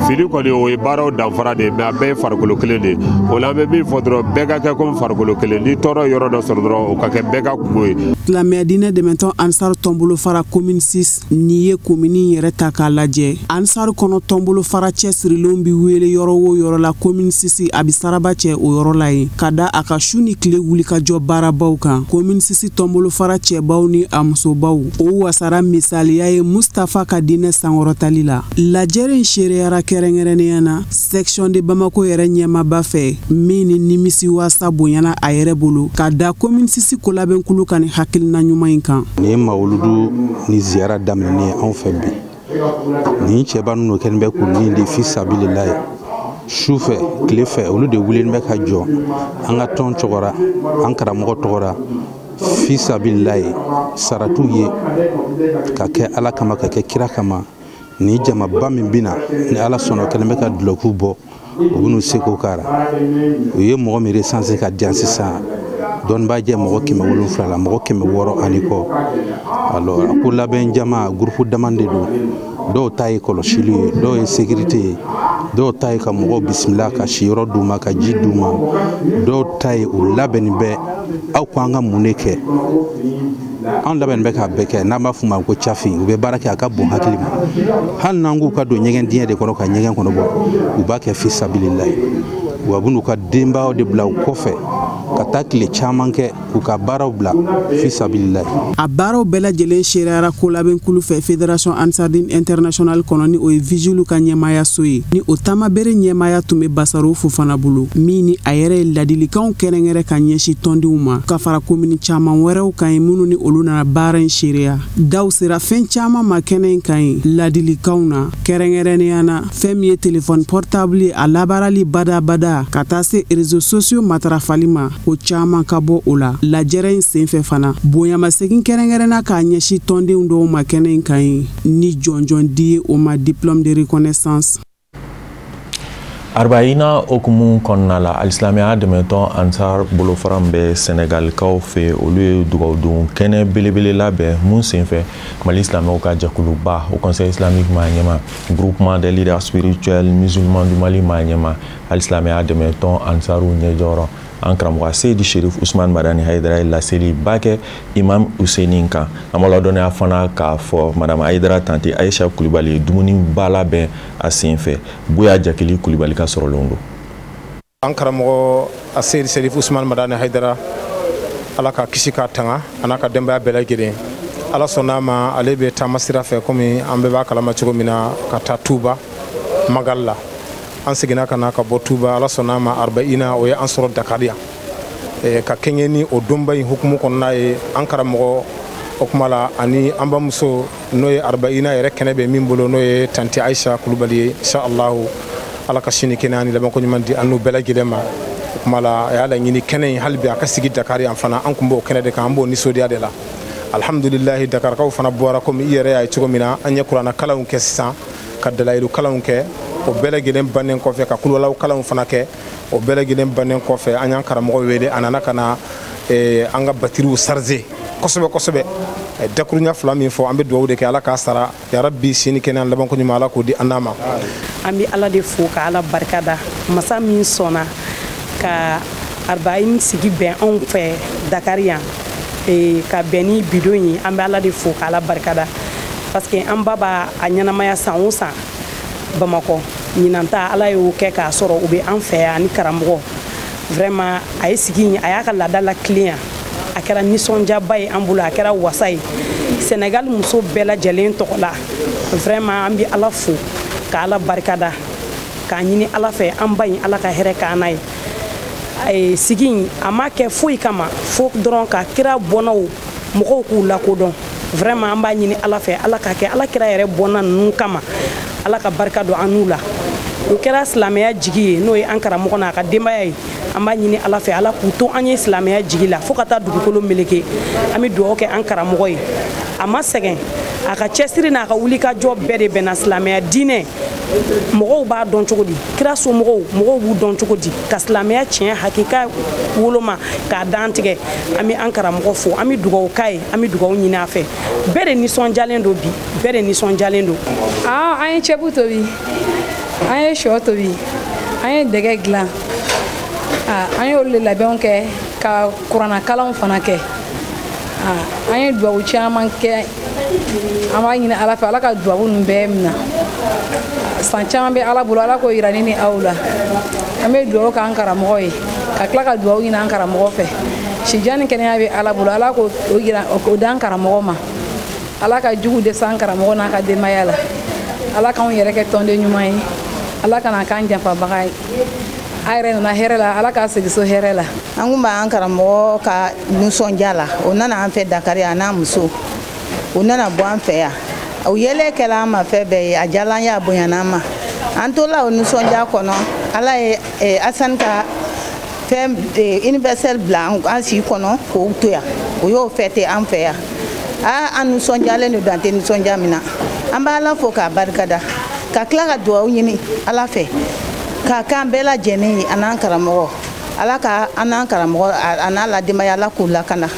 fini kɔni o ye baaraw danfara de ye, mais a bɛɛ ye farikolo kelen de ye. O la an bɛ min fɔ dɔrɔn, bɛɛ ka kɛ komi farikolo kelen. Ni tɔɔrɔ yɔrɔ dɔ sɔrɔ dɔrɔn, o ka kɛ bɛɛ ka kungo ye. Silamɛya diinɛ dɛmɛtɔn Ansar tɔnbolofara commune 6, n'i ye commune yɛrɛ ta k'a lajɛ, Ansar kɔnɔ tɔnbolofara cɛsirilenw bɛ wele yɔrɔ o yɔrɔ la commune 6, a bɛ saraba cɛ o yɔrɔ la yen, ka da a ka su ni tile wulikajɔ baarabaw kan. Commune 6 tɔnbolofara cɛbaw ni a musobaw, o wasara misaliya ye Mustafa ka diinɛ sankɔrɔtali la. Lajɛrɛ in seereyara kɛrɛnkɛrɛnnenya na section de Bamako yɛrɛ ɲɛmaaba fɛ, min ni nimisi wasa bonyana a yɛrɛ bolo ka da commune 6 kolabɛnkulu ka ni hakilina ɲuman in kan. Nin ye mawuludu ni ziyara daminɛnen ye anw fɛ bi. Nin cɛba ninnu kɛlen bɛ k'u ni de fi sabililayi, su fɛ tile fɛ, olu de wulilen bɛ ka jɔ an ka tɔn tɔgɔra, an karamɔgɔ tɔgɔra, fi sabililayi, saratu ye ka kɛ Ala kama, ka kɛ kira kama. Ni jamaba min bɛna, ni Ala sɔnna, kɛlen bɛ ka dulɔkiw bɔ, u bɛn'u seko k'a la. U ye mɔgɔ min recensé ka di yan sisan, dɔnnibaa jɛ mɔgɔ 700 la, mɔgɔ 600 ani kɔ. Alors a ko labɛn jama groupe dama de don. Dɔw ta ye kɔlɔsili ye, dɔw ye sécurité ye, dɔw ta ye ka mɔgɔw bisimila, ka siyɔrɔ d'u ma, ka ji d'u ma, dɔw ta ye u labɛnni bɛ. Aw ko an ka mun de kɛ? Anw labɛnni bɛ k'a bɛɛ kɛ, n'an b'a f'u ma ko cafi. U bɛ baara kɛ, a ka bon hakili ma. Hali n'an k'u ka don ɲɛgɛn dingɛ de kɔnɔ ka ɲɛgɛn kɔnɔ bɔ, u b'a kɛ fi sabililayi. Wa b'u ka denbayaw de bila u kɔfɛ ka taa tile caman kɛ k'u ka baaraw bila fi sabililayi. A baaraw bɛɛ lajɛlen seereyara kolabɛnkulu fɛ Fédération Ansardine Internationale kɔnɔ, ni o ye vigile ka ɲɛmaayaso ye, ni o taamabere ɲɛmaaya tun bɛ Basaro Fofana bolo, min ni a yɛrɛ ye ladilikanw kɛrɛnkɛrɛn ka ɲɛsin tɔndenw ma, ka fara komini caman wɛrɛw kan ye minnu ni olu nana baara in seereya. Daw sera fɛn caman ma kɛnɛ in kan ye ladilikanw na, kɛrɛnkɛrɛnnenya na fɛn min ye téléphone portable ye, a labaarali badabada, ka taa se réseaux sociaux matarafali ma, ko caman ka bɔ o la. Lajɛrɛ in senfɛ fana, bonyamasegin kɛrɛnkɛrɛnna k'a ɲɛsin tɔndenw dɔw ma kɛnɛ in kan ye, ni jɔnjɔn di ye o ma diplôme de reconnaissance. Arbaïna hukumu kɔnɔna la, alisilamɛya dɛmɛtɔn Ansar bolofara min bɛ Sɛnɛgalikaw fɛ, olu ye dugawudon kɛnɛ belebele labɛn mun senfɛ Mali silamɛw ka jɛkuluba, o Conseil islamique maa ɲɛma, groupement des leaders spirituels musulmans du Mali maa ɲɛma, alisilamɛya dɛmɛtɔn Ansaru ɲɛjɔyɔrɔ, an karamɔgɔ Seyidi Sherif Usman Madani Hayidara ye laseliba kɛ Imam Husseini kan. An b'a ladɔnniya fana k'a fɔ Madame Hayidara Tante Ayisa Kulibali ye dumuniba labɛn a senfɛ. Buya Jakili Kulibali ka sɔrɔlenw don. An karamɔgɔ Seyidi Sherif Usman Madani Hayidara, Ala ka kisi k'a tanga a n'a ka denbaya bɛɛ lajɛlen. Ala sɔnna a ma, ale bɛ taama sira fɛ komi an bɛɛ b'a kalama cogo min na, ka taa Tuba Magal la. An seginna ka na ka bɔ Tuba, Ala sɔnna a ma, Arbaïna o ye an sɔrɔ Dakar yan. Ka kɛɲɛ ni o donba in hukumu kɔnɔna ye, an karamɔgɔ O kuma la, ani an bamuso n'o ye Arbaina yɛrɛ kɛnɛ bɛ min bolo, n'o ye tanti Ayisa Kulubali ye, inshallah Ala ka sini kɛnɛ ani labanko ɲuman di an n'u bɛɛ lajɛlen ma. O kuma la, a y'a laɲini kɛnɛ in hali bi a ka sigi Dakar yan fana. An kun b'o kɛnɛ de kan, an b'o nisɔndiya de la. Alhamdulilahi, Dakarakaw fana bɔra komi i yɛrɛ y'a ye cogo min na. An ye kuranna kalanw kɛ sisan, ka dalayilu kalanw kɛ. O bɛɛ lajɛlen bannen kɔfɛ, ka kulubaliw kalanw fana kɛ. O bɛɛ lajɛlen bannen kɔfɛ, an y'an karamɔgɔ wele, a nana ka na an ka batiriw charger kosɛbɛ kosɛbɛ. Dakuruɲa fila min fɔ, an bɛ dugawu de kɛ, Ala k'a sara yarabi, sini kɛnɛ labanko ɲuman, Ala k'o di an n'a ma. An bɛ Ala de fo ka Ala barika da, masa min sɔnna ka Arbaïn sigi bɛn anw fɛ Dakar yan, ka bɛn ni bidon ye. An bɛ Ala de fo ka Ala barika da, parce que an ba b'a a ɲɛnamaya san o san Bamakɔ. Ɲinan ta, Ala y'o kɛ k'a sɔrɔ u bɛ an fɛ yan ani karamɔgɔ. Vraiment, a ye sigi, a y'a ka laada la tilen yan. A kɛra nisɔndiyaba ye an bolo, a kɛra wasa ye Senegal muso bɛɛ lajɛlen tɔgɔ la. Vraiment, an bɛ Ala fo ka Ala barikada, k'a ɲini Ala fɛ, an ba in, Ala ka hɛrɛ k'an n'a ye. Sigi in, a ma kɛ foyi kama fo dɔrɔn ka kira bɔnnaw mɔgɔw k'u lakodɔn. Vraiment, an b'a ɲini Ala fɛ, Ala ka kɛ Ala kira yɛrɛ bɔnna ninnu kama, Ala ka barika don an n'u la. O kɛra silamɛya jigi ye, n'o ye an karamɔgɔ n'a ka denbaya ye. An b'a ɲini Ala fɛ, Ala k'u to an ye silamɛya jigi la fo ka taa dugukolo meleke. An bɛ dugawu kɛ an karamɔgɔ ye. A ma sɛgɛn, a ka cɛsiri n'a ka wulikajɔ bɛɛ de bɛnna silamɛya diinɛ mɔgɔw b'a dɔn cogo di, kira somɔgɔw mɔgɔw b'u dɔn cogo di, ka silamɛya tiɲɛ hakika woloma k'a dantigɛ. An bɛ an karamɔgɔ fo, an bɛ dugawu k'a ye, an bɛ dugawu ɲini a fɛ. Bɛɛ de nisɔndiyalen don bi, bɛɛ de nisɔndiyalen don. An ye cɛbu tobi, an ye sɔ tobi, an ye dɛgɛ dilan, an ye olu de labɛnw kɛ, ka kuranna kalanw fana kɛ. An ye dugawu caman kɛ. An b'a ɲini Ala fɛ, Ala ka dugawu ninnu bɛɛ minɛ. San caman bɛ Ala bolo, Ala k'o yira ne ni aw la. An bɛ dugawu k'an karamɔgɔ ye, ka tila ka dugawu ɲini an karamɔgɔ fɛ. Sijan ni kɛnɛya bɛ Ala bolo, Ala k'o yira, o d'an karamɔgɔ ma. Ala ka jugu dɛsɛ an karamɔgɔ n'a ka denbaya la. Ala k'anw yɛrɛ kɛ tɔnden ɲuman ye, Ala kana k'an janfabaga ye. A yɛrɛ nana hɛrɛ la, Ala k'a segin so hɛrɛ la. An kun b'an karamɔgɔ ka nisɔndiya la. O nana an fɛ Dakar yan, a n'a muso, o nana bɔ an fɛ yan. O yɛlɛ kɛla an ma fɛn bɛɛ ye, a diyala an ye, a bonyana an ma. An tola o nisɔndiya kɔnɔ. Ala ye Asani ka fɛn anniversaire bila an si kɔnɔ k'o to yan, o y'o fêter an fɛ yan. Aa, an nisɔndiyalen don, dan tɛ nisɔndiya min na. An bɛ Ala fo k'a barikada, ka tila ka dugawu ɲini Ala fɛ k'a k'an bɛɛ lajɛlen ye, a n'an karamɔgɔ. Ala ka an n'an karamɔgɔ a n'a la denbaya, Ala k'u lakana,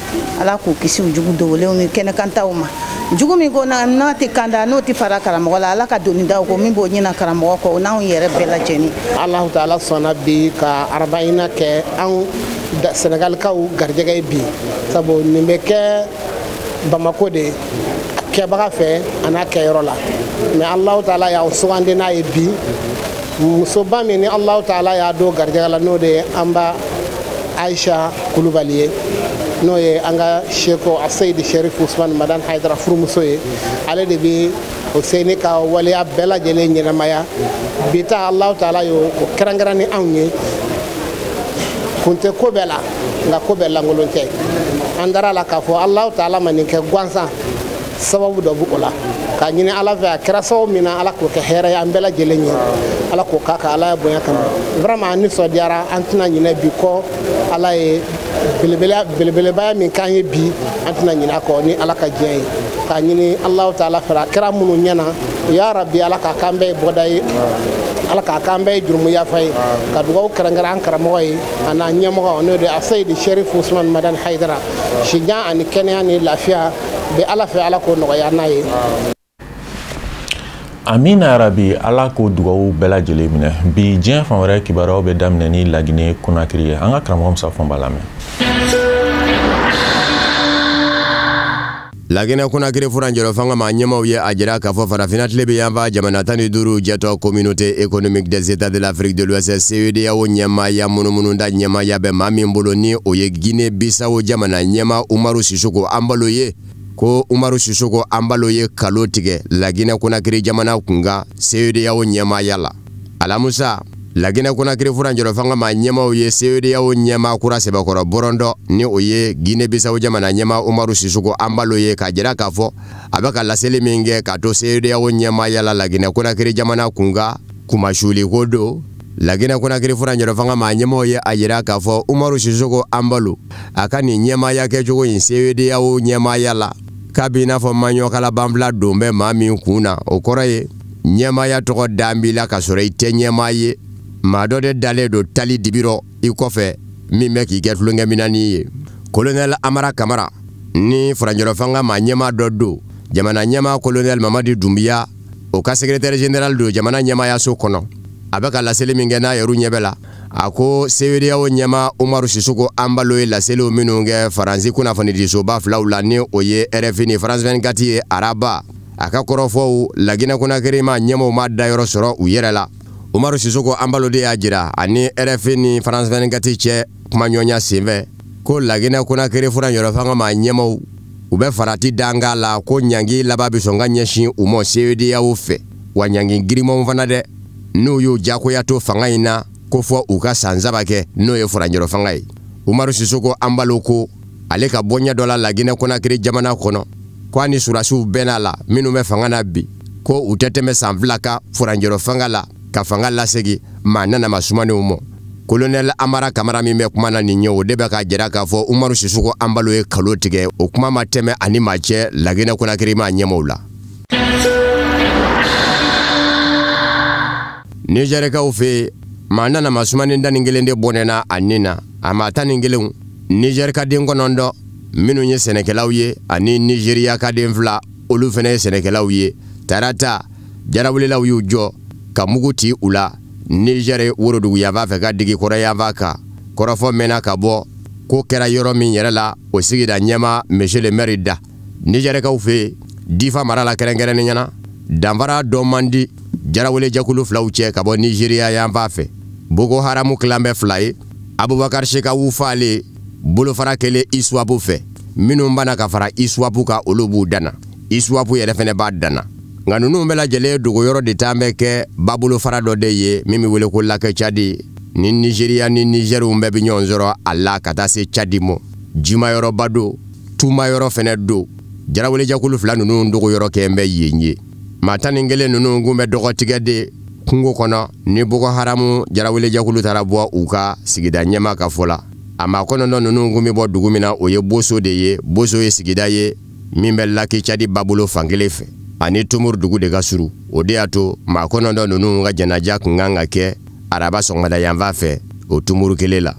Ala k'u kisi u jugu dogolenw ni kɛnɛkantaw ma. Jugu min ko n'a tɛ kanda, n'o tɛ fara karamɔgɔ la, Ala ka doni da o ko min b'o ɲɛna karamɔgɔ kɔ, o n'anw yɛrɛ bɛɛ lajɛlen. Alahu taala sɔnna bi ka Arbaïna kɛ anw Senegalikaw garijɛgɛ ye bi, sabu nin bɛ kɛ Bamako de kɛbaga fɛ a n'a kɛyɔrɔ la. Mais Alahu taala y'aw sugandi n'a ye bi, musoba min ni Alahu taala y'a don garijɛgɛ la, n'o de ye an ba Ayisa Kulubali ye, n'o ye an ka seko Aseyidi Sherif Usman Madan Hayidara furumuso ye. Ale de bɛ Huseyini ka waleya bɛɛ lajɛlen ɲɛnamaya bi ta. Alahu taala y'o kɛrɛnkɛrɛn ni anw ye. Kun tɛ ko bɛɛ la, nka ko bɛɛ lankolon tɛ. An dara la k'a fɔ Alahu taala ma nin kɛ gansan, sababu dɔ b'o la. K'a ɲini Ala fɛ, a kɛra sababu min na, Ala k'o kɛ hɛrɛ ye an bɛɛ lajɛlen ye, Ala k'o k'a kan Ala ya bonya kama. Vraiment, an nisɔndiyara, an tɛna ɲinɛ bi kɔ. Ala ye belebelebaya min k'an ye bi, an tɛna ɲinɛ a kɔ ni Ala ka diɲɛ ye. K'a ɲini Alahu taala fɛ, a kɛra minnu ɲɛna, ya rabi, Ala k'a k'an bɛɛ ye bɔda ye, Ala k'a k'an bɛɛ ye jurumu yafa ye. Ka dugawu kɛrɛnkɛrɛn an karamɔgɔ ye a n'a ɲɛmɔgɔ, n'o de ye Aseyidi Sherif Usman Madan Hayidara. Sijan ani kɛnɛya ni lafiya bɛ Ala fɛ, Ala k'o nɔgɔya n'a ye. Amina rabi, Ala k'o dugawu bɛɛ lajɛlen minɛ. Bi diɲɛ fan wɛrɛ kibaruyaw bɛ daminɛ ni Laginɛ Konakiri ye. An ka karamɔgɔ Musa Fɔnba lamɛn. Laginɛ Konakiri furancɛrɔ fanga ma ɲɛmaw ye a jira k'a fɔ farafinna tile bɛ yanfan jamana 15 jɛtɔ Communauté économique des États de l'Afrique de l'Ouest CEDEAO ɲɛmaaya munumununda ɲɛmaaya bɛ maa min bolo, ni o ye Guinée Bissau jamana ɲɛma Umaru Sisoko Anbalo ye. Ko Umaru Sisoko Anbalo ye kalo tigɛ Laginɛ Konakiri jamana kunkan CEDEAO ɲɛmaaya la. Alamusa Laginɛ Konakiri furancɛrɔ fanga maa ɲɛmaaw ye CEDEAO ɲɛmaa kura sɛbɛkɔrɔ bɔrɔndɔ ni o ye Guinée Bissau jamana ɲɛmaa Umaru Sissoco Embaló ye, k'a jira k'a fɔ a bɛ ka laseli min kɛ k'a to CEDEAO ɲɛmaaya la Laginɛ Konakiri jamana kunkan kumasuli ko don. Laginɛ Konakiri furancɛrɔ fanga maa ɲɛmaaw ye a jira k'a fɔ Umaru Sissoco Embaló a ka nin ɲɛmaaya kɛcogo in CEDEAO ɲɛmaaya la k'a b'i n'a fɔ maɲɔkala banfila don bɛ maa min kun na, o kɔrɔ ye ɲɛmaaya tɔgɔ dan b'i la k'a sɔrɔ i tɛ ɲɛmaa ye. Maa dɔ de dalen don tali dibirɔ i kɔfɛ min bɛ k'i kɛ tulonkɛminɛni ye. Colonel Amara Kamara ni furancɛrɔ fanga maa ɲɛmaa dɔ don, jamana ɲɛmaa colonel Mamadi Doumbouya o ka secrétaire général don jamana ɲɛmaayaso kɔnɔ. A bɛ ka laseli min kɛ n'a yɛrɛ ɲɛ bɛ la, a ko CEDEAO ɲɛmaa Umaru Sissoco Embaló ye laseliw minnu kɛ Faransi kunnafonidisoba filaw la ni o ye RFI ni France 24 ye araba, a ka kɔrɔfɔw Laginɛ Konakiri maa ɲɛmaaw ma dayɔrɔ sɔrɔ u yɛrɛ la. Umaru Sissoco Embaló de y'a jira ani RFI ni France 24 cɛ kumaɲɔgɔnya senfɛ ko Laginɛ Konakiri furancɛrɔ fanga maa ɲɛmaaw u bɛ farati danga la ko ɲangi laban bɛ sɔn ka ɲɛsin u ma CEDEAO fɛ, wa ɲangi girimanw fana dɛ, n'u y'u jagoya to fanga in na ko fɔ u ka san 3 kɛ n'o ye furancɛrɔ fanga ye. Umaru Sissoco Embaló ko ale ka bɔɲɛ dɔ la Laginɛ Konakiri jamana kɔnɔ ko a ni surasiw bɛnna la minnu bɛ fanga na bi ko u tɛ tɛmɛ san 2 kan furancɛrɔ fanga la ka fanga lasegin maa nana ma sumanenw ma. Colonel Amara Kamara min bɛ kuma na nin ye, o de bɛ k'a jira k'a fɔ Umaru Sissoco Embaló ye kalo tigɛ, o kuma ma tɛmɛ ani maa cɛ Laginɛ Konakiri maa ɲɛmaaw la. Nizɛrikaw fɛ yen, maa nana ma sumanen 11 de bɔnɛna a nin na. A maa 11 Nizɛri ka den 9 minnu ye sɛnɛkɛlaw ye ani Nizeriya ka den 2 olu fana ye sɛnɛkɛlaw ye. Tarata jarawulelaw y'u jɔ ka mugu ci u la Nizɛri woroduguyanfan fɛ ka digi kɔrɔyanfan kan. Kɔrɔfɔ mɛnna ka bɔ ko kɛra yɔrɔ min yɛrɛ la o sigida ɲɛmaa monsieur le maire da. Nizɛrikaw fɛ yen, Difa mara la kɛrɛnkɛrɛnnenya na, danfara dɔ man di jarawele jɛkulu filaw cɛ ka bɔ Nizeriya yanfan fɛ. Boko Haramu kilan bɛ 2 ye, Abubakar Shekau falen bolofara kelen ISWAP fɛ, minnu banna ka fara ISWAP kan olu b'u danna, ISWAP yɛrɛ fɛnɛ b'a danna. Nka ninnu bɛɛ lajɛlen dogoyɔrɔ de taa bɛ kɛ babolofara dɔ de ye min bɛ wele ko Lac Tchad ni Nizeriya ni Nizɛriw bɛɛ bɛ ɲɔgɔn sɔrɔ a la ka taa se Tchad ma. Jimayɔrɔba don, tumayɔrɔ fɛnɛ don. Jarawele jɛkulu 2 ninnu dogoyɔrɔ kɛ bɛ yen ye. Maa 11 ninnu kun bɛ dɔgɔtigɛ de kungo kɔnɔ ni Boko Haramu jarawele jɛkulu taara bɔ u ka sigida ɲɛmaa ka fɔ la. A maa 9 ninnu kun bɛ bɔ dugu min na o ye Boso de ye. Boso ye sigida ye min bɛ Lac Tchad babolo fankelen fɛ ani Tumur dugu de ka surun. O de y'a to maa 9 ninnu ka janaja kun kan ka kɛ araba sɔgɔmada yanfan fɛ o Tumur kelen la.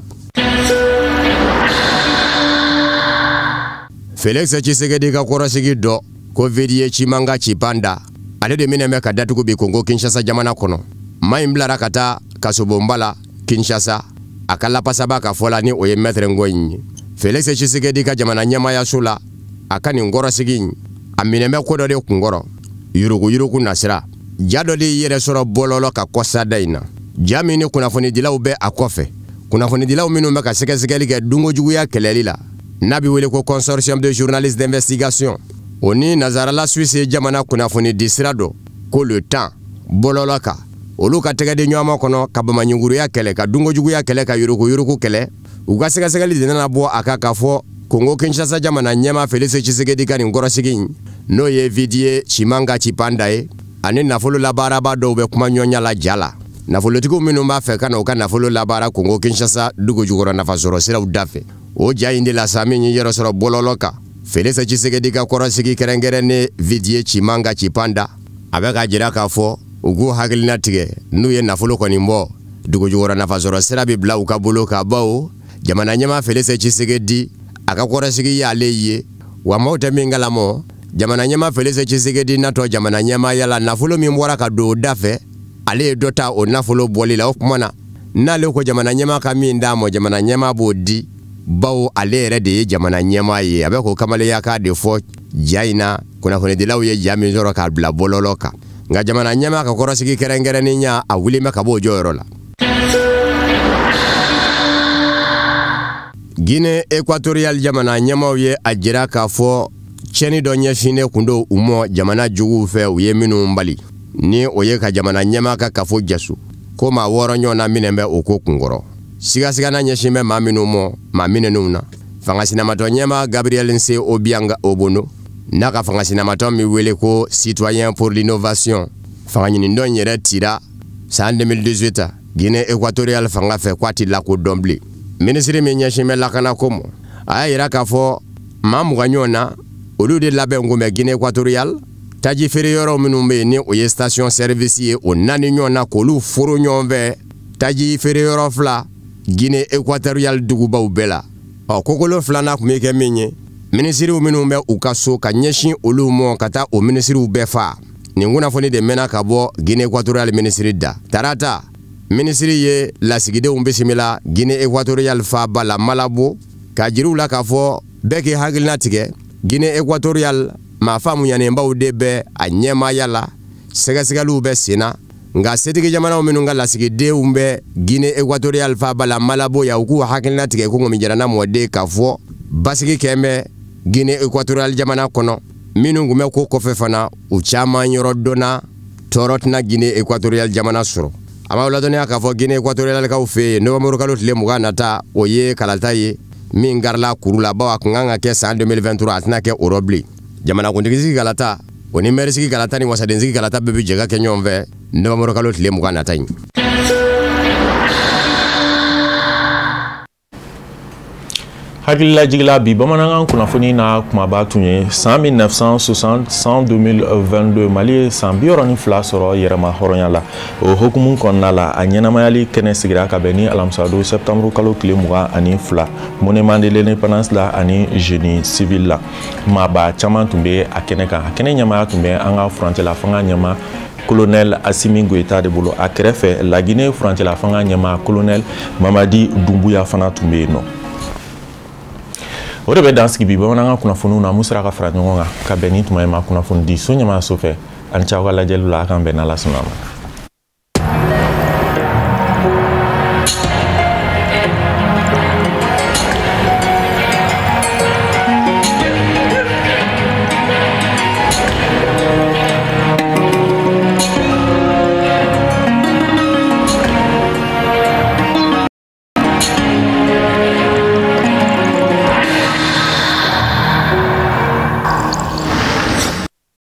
Félix Tshisekedi ka kɔrɔsigi dɔ ko Vidiye Tshimanga Tshibanda ale de minɛ bɛ ka datugu bi Kongo Kinshasa jamana kɔnɔ. Maa in bilara ka taa kasobonba la Kinshasa a ka lapasaba ka fɔ la ni o ye Maître Ngoyi ye. Félix Tshisekedi ka jamana ɲɛmaayaso la a ka nin kɔrɔsigi in a minɛ bɛ ko dɔ de kunkɔrɔ, yuruguyurugu nasira. Ja dɔ de y'i yɛrɛ sɔrɔ bɔlɔlɔ ka kɔsada in na, ja min ni kunnafonidilaw bɛ a kɔfɛ, kunnafonidilaw minnu bɛ ka sɛgɛsɛgɛli kɛ dunkojuguya kɛlɛli la n'a bɛ wele ko consortium de journalistes d'investigation, o ni nazarala Suisse jamana kunnafonidi sira dɔ ko Le Temps bɔlɔlɔ kan, olu ka tɛgɛdi ɲɔgɔnma kɔnɔ ka bamaɲinguruya kɛlɛ, ka dunkojuguya kɛlɛ, ka yuruguyurugu kɛlɛ. U ka sɛgɛsɛgɛli de nana bɔ a kan k'a fɔ Kongo Kinshasa jamana ɲɛmaa Félix Tshisekedi ka nin kɔrɔsigi in n'o ye Vidiye Tshimanga Tshibanda ye ani nafolo labaaraba dɔw bɛ kuma ɲɔgɔnya la ja la. Nafolotigiw minnu b'a fɛ ka na u ka nafolo labaara Kongo Kinshasa dugu jukɔrɔ nafasɔrɔ siraw da fɛ, o ja in de la sa min y'i yɛrɛ sɔrɔ bɔlɔlɔ kan. Félix Tshisekedi ka kɔrɔsigi kɛrɛnkɛrɛnnen Vidiye Tshimanga Tshibanda a bɛ k'a jira k'a fɔ u k'u hakilina tigɛ n'u ye nafolo kɔni bɔ dugu jukɔrɔ nafasɔrɔ sira bɛ bila u ka bolo kan, bawo jamana ɲɛmaa Félix Tshisekedi a ka kɔrɔsigi y'ale ye. Wa maaw tɛ min kalama, jamana ɲɛmaa Félix Tshisekedi natɔ jamana ɲɛmaaya la nafolo min bɔra ka don o da fɛ ale ye dɔ ta o nafolo bɔli la. O tuma na n'ale ko jamana ɲɛmaa ka min d'a ma, jamana ɲɛmaa b'o di, bawo ale yɛrɛ de ye jamana ɲɛmaa ye. A bɛ k'o kamalenya k'a de fɔ ja in na, kunnafonidilaw ye ja min sɔrɔ k'a bila bɔlɔlɔ kan. Nka jamana ɲɛmaa ka kɔrɔsigi kɛrɛnkɛrɛnnenya a wulilen bɛ ka bɔ o jɔyɔrɔ la. Guinée équatoriale jamana ɲɛmaaw ye a jira k'a fɔ tiɲɛni dɔ ɲɛsinnen kun don u ma jamana juguw fɛ u ye minnu bali, ni o ye ka jamana ɲɛmaa ka kafo jaso. ko maa 6 ɲɔgɔn na minɛ bɛ o ko kunkɔrɔ. Sigasigana ɲɛsin bɛ maa minnu mɔ maa minɛnenw na, fanga sinamatɔ ɲɛmaa Gabriel Nse Obianga Obono n'a ka fanga sinamatɔ min wele ko Citoyen pour l'innovation, fanga ɲinindɔn yɛrɛ tira san 2018 Guinée équatoriale fanga fɛ k'a ti lakodɔn bilen. Minisiri min ɲɛsin bɛ lakanako mɔ, a y'a yira k'a fɔ maa 20 ɲɔgɔn na olu de labɛn kun bɛ Guinée équatoriale taji feere yɔrɔ minnu bɛ yen ni o ye station service ye, o 4 ɲɔgɔn na k'olu foro ɲɔgɔn fɛ taji feere yɔrɔ 2 Guinée équatoriale dugubaw bɛɛ la. Ɔ kokolo filanan tun bɛ kɛ min ye, minisiriw minnu bɛ u ka so ka ɲɛsin olu mɔ ka taa o minisiriw bɛɛ fa. Nin kunnafoni de mɛnna ka bɔ Guinée équatoriale minisiri da. Tarata minisiri ye lasigidenw bisimila Guinée équatoriale faaba la Malabo, k'a jiriw la k'a fɔ bɛɛ k'i hakilina tigɛ. Guinée équatoriale maa faamuyanenbaw de bɛ a ɲɛmaaya la, sɛgɛsɛgɛliw bɛ sen na, nka setigi jamanaw minnu ka lasigidenw bɛ Guinée équatoriale faaba la Malabo yan, u k'u hakilina tigɛ ko ŋɔmi mɔden k'a fɔ basigi kɛn bɛ Guinée équatoriale jamana kɔnɔ. Minnu tun bɛ ko kɔfɛ fana, u caman yɔrɔ dɔnna tɔɔrɔ tɛna Guinée équatoriale jamana sɔrɔ. A b'aw ladɔnniya k'a fɔ Guinée équatoriale kaw fɛ yen novembre kalo tile 20 nata, o ye kalata ye min garila kuru la, bawo a kun kan ka kɛ san 2023, a tɛna kɛ o rɔ bilen. Jamanakuntigi sigi kalata o ni mɛri sigi kalata ni wasaden sigi kalata bɛɛ bɛ jɛ ka kɛ ɲɔgɔn fɛ novembre kalo tile 20 nata in. Hakililajigila bi bamanankan kunnafoni na kumaba tun ye san 1960 san 2022 Mali ye san 62 sɔrɔ yɛrɛma hɔrɔnya la. O hukumu kɔnɔna la, a ɲɛnamayali kɛnɛ sigira ka bɛn ni alamisadon septembre kalo tile 22 monument de l'indépendance la ani génie civil la. Maaba caman tun bɛ a kɛnɛ kan. A kɛnɛ ɲɛmaaya tun bɛ an ka furancɛla fanga ɲɛma colonel Assimi Goïta de bolo. A kɛrɛfɛ La Guinée furancɛla fanga ɲɛma colonel Mamadi Doumbouya fana tun bɛ yen nɔ. O de bɛ dan sigi bi bamanankan kunnafoniw na, mun sera ka fara ɲɔgɔn kan ka bɛn ni tuma in ma kunnafoni di so ɲɛmaayaso fɛ. Ani cɛw ka lajɛliw la, a k'an bɛn n'Ala sɔnna ma.